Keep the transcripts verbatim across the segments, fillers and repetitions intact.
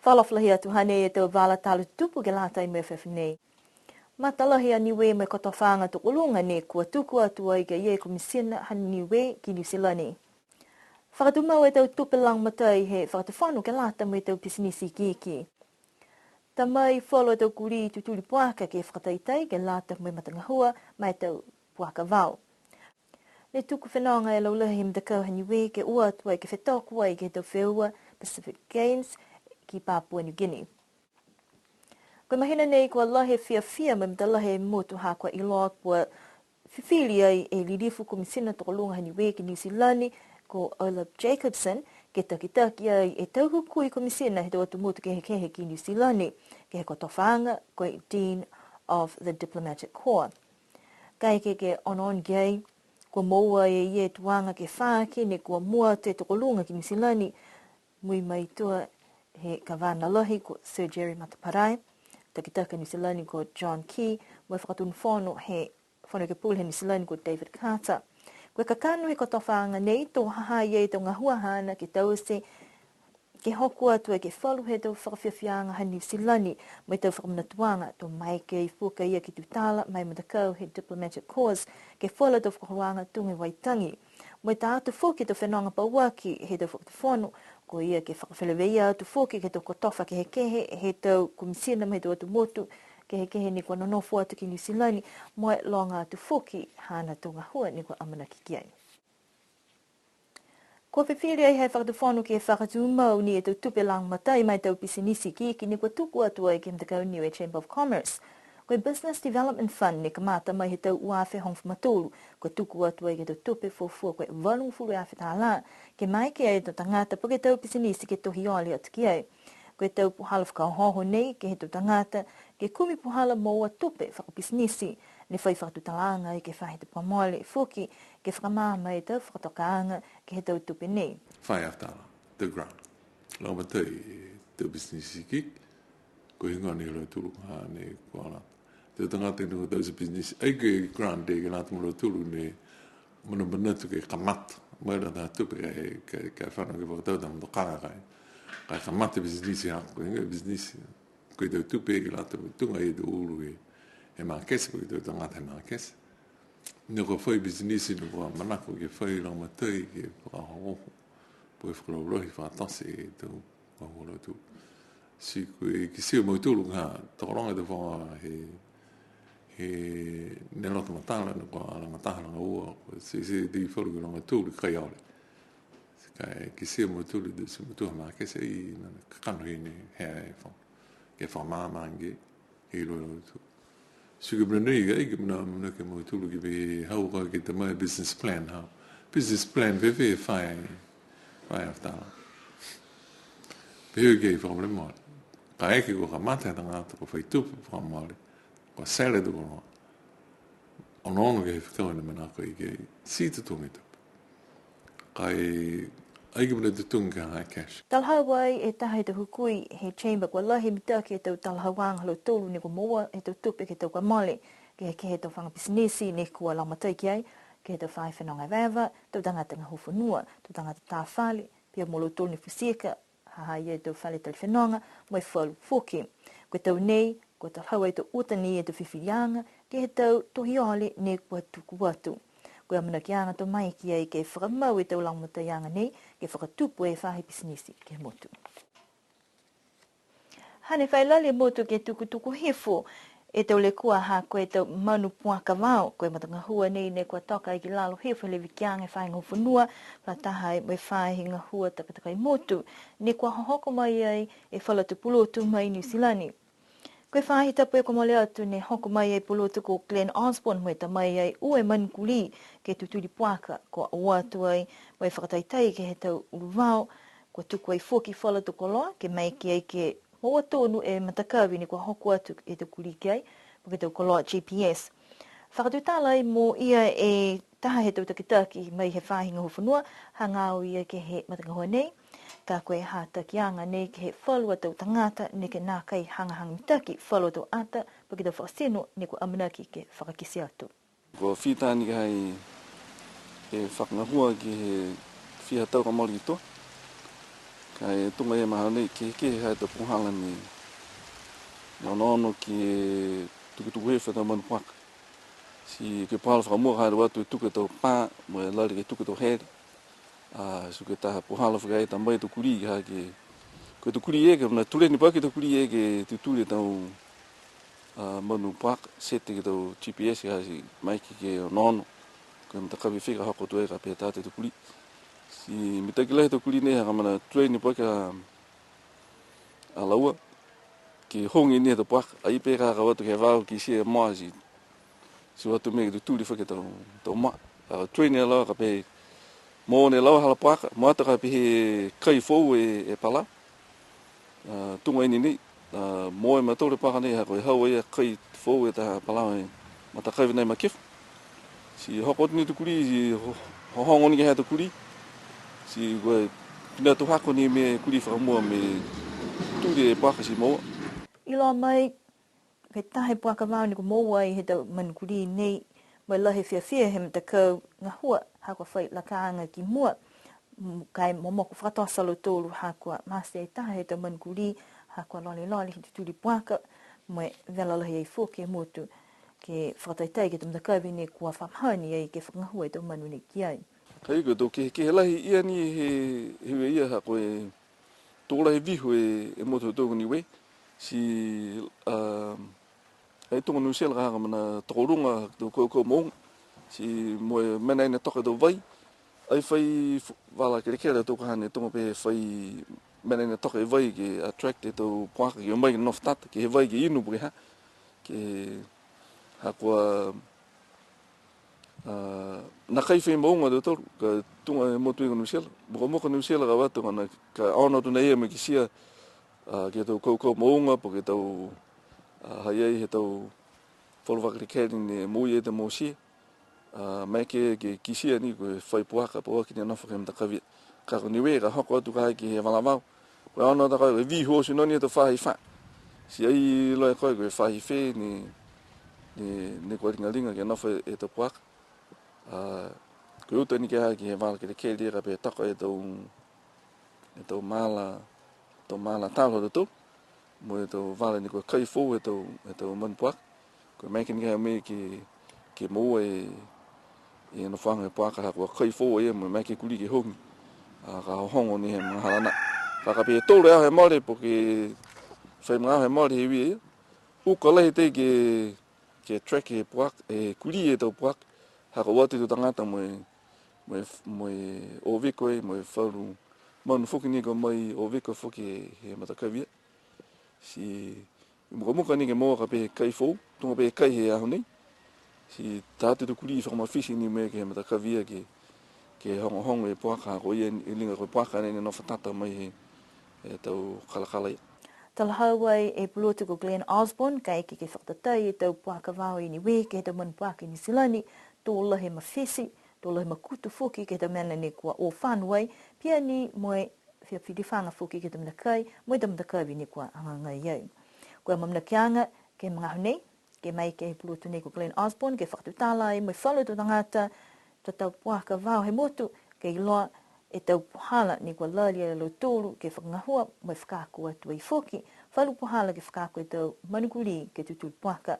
Fakaalofa lahi atu, hanei e tau vala tala tutupu ke lata mo e afiafi nei. Matalahi a Niue mo e kotofaaga tokoluga ne kua tuku atu ai ke he Komisina ha Niue ki Niu Silani. Fakatumau e tau tupe lagomatai he Fakatufono ke lata mo e tau pisinisi ikiiki. Ta mai falu a tau kulī tutuli puaka ke fakataitai ke lata mo e matagahua ma e tau puaka vao. Ne tuku fenoga e laulahi he matakau ha Niue ke o atu ai ke fetoko ai ke he tau feua Pacific Games ki Papua New Guinea. Ko e mahina nei kua lahi e fiafia mo e matalahi e motu ha kua iloa kua fifili ai e lilifu Komisina tokoluga ha Niue ki Niu Silani, ko Olaf Jacobson, ke takitaki ai e tau hukui Komisina he tau atu motu kehekehe ki Niu Silani, ke he kotofaaga ko e Dean of the Diplomatic Corps. Kaeke ke onoono ki ai, kua moua e ia e tuaga ke fā aki ne kua mua atu e tokoluga ki Niu Silani, mui mai tua he Kavana Lahi ko Sir Jerry Mateparae, takitaki Niu Silani ko John Key, mo e Fakatonu Fono he Fono Ekepule he Niu Silani ko David Carter. Ko e kakano he kotofaaga nei, to ha ha i ai e tau gahua haana ke taute, ke hoko atu ai ke he falu he tau fakafiafiaaga ha Niu Silani, mo e tau fakamanatuaga, to maeke foki a ia ke tutala ma e matakau he Diplomatic Corps, ke he falu tau fakaholoaga tuga e Waitangi. Mo e ta atu foki e tau fenoga pauaki he tau fakatufono, ko ia ke fakafeleveia atu foki ke he tau kotofa kehekehe he tau Komisina mo e tau atu motu kehekehe ne kua nonofo atu ki Niu Silani, mo e loga atu foki haana tau gahua ne kua amanaki ki ai. Kua fifili ai he Fakatufono ke fakatumau ni e tau tupe lagomatai ma e tau pisinisi ikiiki ne kua tuku atu ai ke he matakau Niue Chamber of Commerce. Ko e Business Development Fund ne kamata mai he tau ua afe hogofulu ma tolu, kua tuku atu ai ke he tau tupe fuafua ko e valugofulu e afe tālā, ke maeke ai e tau tagata po ke tau pisinisi ke tohi ole atu ki ai. Ko e tau puhala fakaohooho nei ke he tau tagata, ke kumi puhala moua tupe fakapisinisi, ne fai fakatutalaaga ai ke he faahi tapu kua mole foki, ke fakamaama e tau fakatokaaga ke he tau tupe nei. Fai afe tālā, tau grant. Lagomatai e tau pisinisi ikiiki, ko e heigoa ni e lautolu ha ne kua lata. Tau tagata ne kua taute pisinisi, ai ko e grant ke lata mo lautolu ne manamanatu ke kamata. Mai la taha tupe ke, ke, ke fano ke fakatau taha motokā ka e. Ka e kamata pisinisi ha, ko e heigoa pisinisi. Ko e tau tupe ke lata mo tuga e tau ulu he, he makete, ko e tau tagata he makete. Ne kua fai pisinisi, ne kua manako ke fai lagomatai, ke fakaohooho, po ke fakalaulahi fakatote e tau gahua ha lautolu. Ti ko e kitia e mautolu ka, tokologa e tau faga he, he ne loto matala, ne kua lagataha laga ua, ko e ti, ti, ti falu ke laga tolu ke kai ole. Ka e kitia e mautolu, ti mautolu ha makete, i na kakano he ne, he ai faga. Ke fakamaama ke, he iloa e lautolu. Ti ko e mena nei, ai ko e mena, mena ke mautolu ke pehē hau ka ke ta mai business plan, hau. Business plan, fēfē fai, fai afe tālā. Pehē ke fakamolemole. Kaeke kua kamata e tagata, kua fai tupe, fakamole. Kua sele e tau koloa. Onoono ke he fekau ne manako ai ke, ti totogi e tupe. Ka e, ai ke mena totogi ke ha e cash. Talahau ai e taha he tau hukui he Chamber kua lahi e mitaki he tau talahauaga ha lautolu ne kua moua he tau tupe ke he tau kua mole, ke, ke he tau faga pisinisi ne kua lagomatai ki ai, ke he tau faahi fenoga evaeva, tau tagata gahua fonua, tau tagata tā fale, pihia mo lautolu ne futi ika, ha ha i ai e tau fale tali fenoga, mo e falu foki. Ko e tau nei, kua talahau ai to uta ni e tau fifiliaga, ke he tau tohi ole ne kua tuku atu. Ko e amanakiaga to maeke ai ke fakamau e tau lagomataiaga nei, ke fakatupu e faahi pisinisi ke he motu. Hane fai lali e motu ke tukutuku hifo e tau lekua ha ko e tau manu puaka vao, ko e matagahua nei ne kua toka ai ki lalo hifo he levekiaga he faahi gahua fonua, fakalataha ai mo e faahi gahua takatakai motu, ne kua hohoko mai ai e falu a tau pulotu mai Niu Silani. Ko e faahi tapu kua mole atu ne hoko mai ai e pulotu ko Glenn Osborne mo e ta mai ai ua e manu kulī ke tutuli puaka, kua o atu ai mo e fakataitai ke he tau ulu vao, kua tuku ai foki falu a tau koloa, ke maeke ai ke moua tonu e matakavi ne kua hoko atu e tau kulī ki ai, po ke tau koloa G P S. Fakatutala ai mo ia e taha he tau takitaki mai he faahi gahua fonua, hagaao ia ke he matagahua nei, ka ko e hatakiaga nei ke he falu a tau tagata, neke nākai hagahaga mitaki falu a tau ata, po ke tau fakatino, ne kua amanaki ke fakakite atu. Kua fita ni ke he fakagahua ke he fiha tau ka mole ki tua. Ka e tuga e mahani, kehekehe ha e tau puhala ne, ne onoono ke tukutuku hifo e tau manu puaka. Ti ko e puhala fakamua ka ha e atu e tuku e tau pā, mo e lali ke tuku e tau hele. A, ti ko e taha puhala foki ai, ta mai e tau kulī ha ke, ko e tau kulī eke, mena tuleni paki e tau kulī eke, tutuli e tau, a, manu puaka, sete ke he tau G P S ha ti maeke ke onoono. Ko e matakavi fē ka hoko atu ai ka pehē e tau kulī. Ti mitaki lahi e tau kulī nei ha ka mena tuleni paki a, a laua, ke hogi ni e tau puaka, ai pē ka ka o atu ke he vao kitia e moa ti, ti o atu mena ke tutuli foki e tau, tau moa. A, tuleni a laua ka pehē, moua ni e laua hala puaka, mua atu ka pehē kai foou e, e palau. A, tuga ni nei, a, moua e mautolu e puaka nei ha ko e hau ai a kai foou e taha palau he matakavi nai Makefu. Ti hoko atu ni e tau kulī, ti ho-, hohogo ni ke he tau kulī. Ti ko e pihia atu hako ni e mena kulī fakamua mo e tuli e puaka ti moua. Iloa mai, ko e taha e puaka vao ne kua moua ai he tau manu kulī nei, mo e lahi e fiafia he matakau gahua, ha kua fai lakaaga ki mua, m-, ka e momoko fakatote a lautolu, ha kua mate e taha he tau manu kulī, ha kua lolelole he tutuli puaka, mo e vela lahi ai foki e motu, ke fakataitai ke he tau matakavi ne kua fa mahani ai ke fakagahua e tau manu nei ki ai. Ka e ko e tau kehekehe lahi ia ni he, he ua ia ha ko e tō lahi e vihu e, e motu ha tautolu ko Niue. Ti, a, ai tuga Niu Sila ka ha ko e mena tokoluga tau kaukau mouga. Ti mo e mena ne toka e tau vai. Ai fai f-, vala kelekele ha tautolu ka ha ne tuga pehē fai mena ne toka e vai ke attract e tau puaka ke o mai ke nofo tata, ke he vai ke inu po ke ha. Ke ha kua, a, nākai fai mouga a tautolu, ka tuga e motu ia ko Niu Sila. Mukamuka Niu Sila ka o atu ka na ka ono atu nei ia mo e kitia, a, ke he tau kaukau mouga, po ke tau, a, ha i ai he tau falu vakelekele ne moui e tau motia. A, maeke ke kitia ni ko e fai puaka, pauaki ni a nofo ke he matakavi. Ka ko Niue ka hoko atu ka ke he vala vao. Ko e ono atu ka ko e vihu oti noa ni e tau faahi fā. Ti ai iloa e koe ko e faahi fē ne, ne, ne kua ligaliga ke nofo e tau puaka. A, ko e uta ni ke ha ke he vala kelekele ka pehē toka e tau, e tau mala, tau mala talo ha tautolu. Mo e tau vala ne kua kai foou e tau, e tau manu puaka. Ko e maeke ni ke ha mena ke, ke moua e, e nofoaga he puaka ha kua kai foou ia mo e maeke kulī ke hogi. A, ka hohogo ni he magahala nā. Ka ka pehē tolu e aho he mole, po ke fai magaaho he mole he ua ia. Uka lahi tei ke, ke track e puaka, e kulī e tau puaka. Ha kua o atu e tau tagata mo e, mo e, mo e o viko e, mo e falu manu foki ne kua mai o viko foki he, he matakavi ia. Ti mukamuka ni ke moua ka pehē kai foou, tuga pehē kai he aho nei. Ti tā atu e tau kulī fakamafiti ni mena ke he matakavi ia ke, ke hogohogo e puaka, ko ia e liga ko e puaka nei ne nofo tata mai he, he tau kalakala ia. Talahau ai e pulotu ko Glenn Osborne, kaeke ke fakatatai e tau puaka vao i Niue ke he tau manu puaka i Niu Silani, to lahi e mafiti, to lahi e makutu foki ke he tau mena ne kua o fano ai, pihia ni mo e fia filifaga foki ke he tau mena kai, mo e tau mena kai ne kua hagahaga ai. Ko e amaamanakiaga ke he magaaho nei, ke maeke he pulotu nei ko Glenn Osborne, ke fakatutala ai mo e falu tau tagata, tau tau puaka vao he motu, ke iloa e tau puhala ne kua lali a lautolu ke fakagahua, mo e fakaako atu ai foki, falu puhala ke fakaako e tau manu kulī ke tutuli puaka.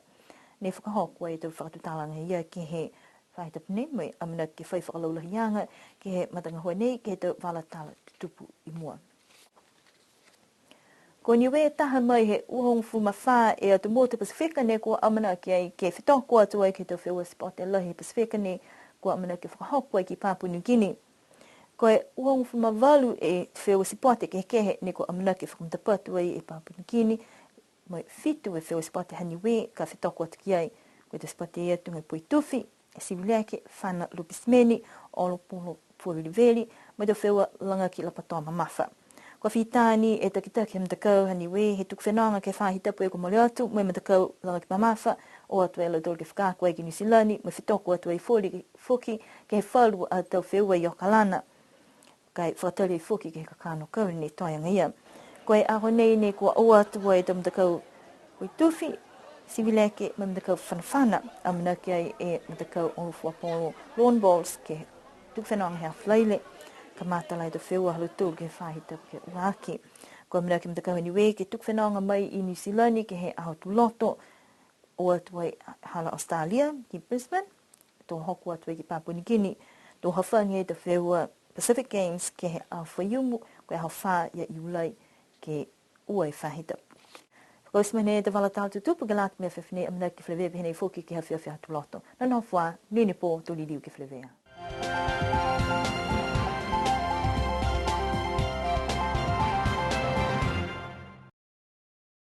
Ne fakahoko ai e tau fakatutalaaga ia ke he faahi tapu nei, mo e amanaki ke fai fakalaulahiaga ke he matagahua nei, ke he tau vala tala tutupu i mua. Ko Niue e taha mai he uafulu ma fā e atu motu Pasifika ne kua amanaki ai ke fetoko atu ai ke he tau feua sipote lahi he Pasifika ne kua amanaki ke fakahoko ai ki Papua Niu Kini. Ko e uafulu ma valu e feua sipote kehekehe ne kua amanaki ke fakamatapatu ai e Papua Niu Kini, mo e fitu e feua sipote ha Niue ka fetoko atu ki ai. Ko e tau sipote ia tuga e poitufi, e sivi leke, fana lupe simeni, olo polo fua veliveli, mo e tau feua lagaki lapatoa mamafa. Kua fita ni e takitaki he matakau ha Niue he tuku fenoga ke he faahi tapu kua mole atu, mo e matakau lagaki mamafa, o atu a lautolu ke fakaako ai ki Niu Silani, mo e fetoko atu ai foli foki ke he falu a tau feua i Okalana. Ka e fakatali foki ke he kakano kau ne toe agaia. Ko e aho nei ne kua o atu ai e tau matakau poitufi, sivi leke mo e matakau fanafana, amanaki ai e matakau olo fua polo lawn bowls ke he tuku fenoga he Falaile. Matala e tau feua ha lautolu ke he faahi tapu ke ua aki. Kua amanaki e matakau Niue ke tuku fenoga mai i Niu Silani ke he aho Tuloto, o atu ai hala Australia ki Brisbane, to hoko atu ai ki Papua New Guinea, to hafagi e tau feua Pacific Games ke he aho Faiumu, ko e aho fā ia Iulai ke ua e faahi tapu. Fakaoti mai nei e tau vala tala tutupu ke lata mo e afiafi nei, amanaki ke feleveia pehē nei foki ke he afiafi Aho Tuloto. Nonofo ā, monuina e pō, to liliu ke feleveia.